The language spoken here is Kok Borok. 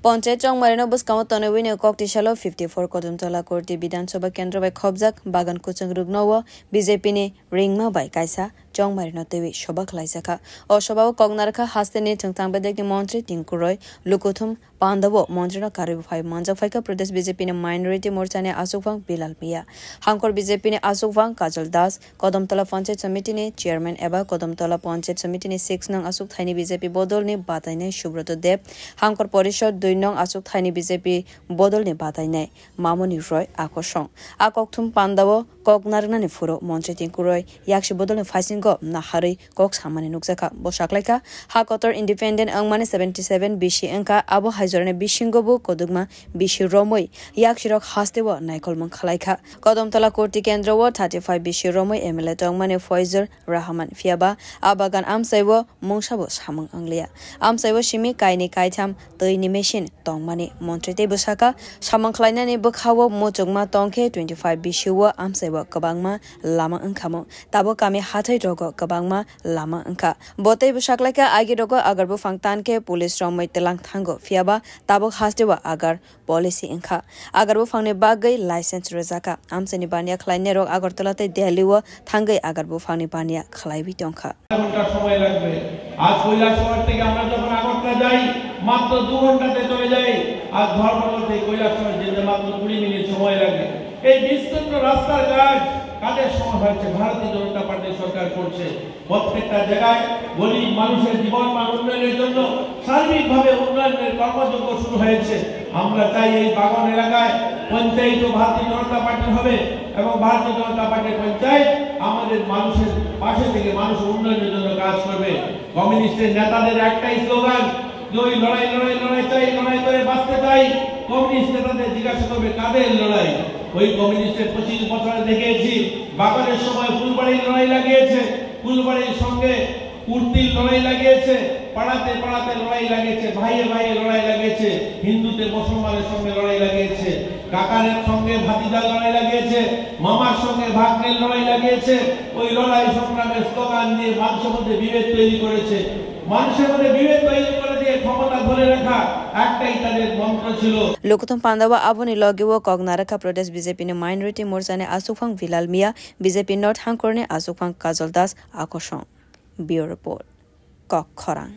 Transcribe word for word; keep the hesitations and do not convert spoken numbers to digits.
Ponchayat Chongmarino bwskango tonwi ni kokti salo fifty four Kodumtola Kurti Bidhan Sabha Kendro bai khobjak Bagan Kuchung Rukno o B J P ni ringma bai kaisa Chongmarino twiwi soba khwlaijakha. O soba o kok narwkha hasteni thwngthang bedekni montri Tinku Roy, Lukuthum Pandabo montrino karwi phai manjak phaikha Pradesh B J P ni Minority Morcha ni aswkphang Bilal Miya, Hangkor B J P ni aswkphang Kajal Das, Kodamtola Panchayat Samiti ni Chairman eba Kodamtola Panchayat Samiti ni six nong aswk thaini B J P bodol ni batainai Subroto Deb, Hangkor Porishod dui nong aswk thaini B J P bodol ni batainai Mamoni Roy Akosong. A kokthum pandao kok narwknani phuru montri Tinku Roy yaksi bodol ni phaisingo naharwi kok samani nukjakha. Bo saklaikha, ha kotor independent wngmani seventy seven bisi wngkha, abo hai jorani bisingo bo kodukma bisi romwi yaksirok hasteo naikolmung khwlaikha. Kodamtola Kurti Kendro o thirty five bisi romwi M L A tongmani Foizur Rahman, phiyaba a bagan amchaibo mungsabo samung wnglia. Amchaibo simi kaini kaitham twi ni machine tongmani montri tei bwsaka samung khlainani bwkhao muchungma tongkhe twenty five bisi o amchaibo kwbangma lama wngkhamung. Tabuk kami hathai rogo kwbangma lama wngkha. Bo tei bwsaklaikha agi rogo agar buphang tankhe police romwi twlang thango, phiyaba tabuk hasteo agar policy wngkha. Agar buphangni bagwi license rwjakha. Amchaini baniya khlainairok Agartala tei Delhi o thangwi agar buphangni baniya khlaiwi tongkha. ঘন্টা সময় লাগবে। আজ কৈলাসহর থেকে আমরা যখন আগরতলা যাই, মাত্র দু ঘন্টাতে চলে যাই। আজ ধর্মনগর থেকে কৈলাসহর যেতে মাত্র কুড়ি মিনিট সময় লাগে। এই বিস্তৃত রাস্তার কাজ কাদের সময় হয়েছে? ভারতীয় জনতা পার্টি সরকার করছে। প্রত্যেকটা জায়গায় গরিব মানুষের জীবনমান উন্নয়নের জন্য সার্বিকভাবে উন্নয়নের কর্মযজ্ঞ শুরু হয়েছে। আমরা চাই এই বাগান এলাকায় পঞ্চায়েতও ভারতীয় জনতা পার্টির হবে এবং ভারতীয় জনতা পার্টির পঞ্চায়েত আমাদের মানুষের পাশে থেকে মানুষের উন্নয়নের জন্য কাজ করবে। কমিউনিস্টের নেতাদের একটাই স্লোগান যে ওই লড়াই, লড়াই, লড়াই চাই, লড়াই করে বাঁচতে চাই। কমিউনিস্ট নেতাদের জিজ্ঞাসা করবে কাদের লড়াই? ওই কমিউনিস্টের পঁচিশ বছরে দেখেছি, বাগানের সময় ফুলবাড়ির লড়াই লাগিয়েছে, ফুলবাড়ির সঙ্গে কুর্তির লড়াই লাগিয়েছে, পাড়াতে পাড়াতে লড়াই লাগিয়েছে, ভাইয়ে ভাইয়ে লড়াই লাগিয়েছে, হিন্দুতে মুসলমানের সঙ্গে লড়াই লাগিয়েছে, কাকারের সঙ্গে ভাতিজার লড়াই লাগিয়েছে, মামার সঙ্গে ভাগ্নের লড়াই লাগিয়েছে। ওই লড়াই সংগ্রামের স্লোগান দিয়ে মানুষের মধ্যে বিভেদ তৈরি করেছে। মানুষের মধ্যে বিভেদ তৈরি করে দিয়ে ক্ষমতা ধরে রাখা একটাই তাদের মন্ত্র ছিল। Lukuthum pandao aboni logi o kok narwkha Pradesh B J P ni Minority Morcha ni aswkphang Bilal Miya, B J P North Hangkor ni aswkphang Kajal Das Akosong. Bureau Report, Kok Khorang.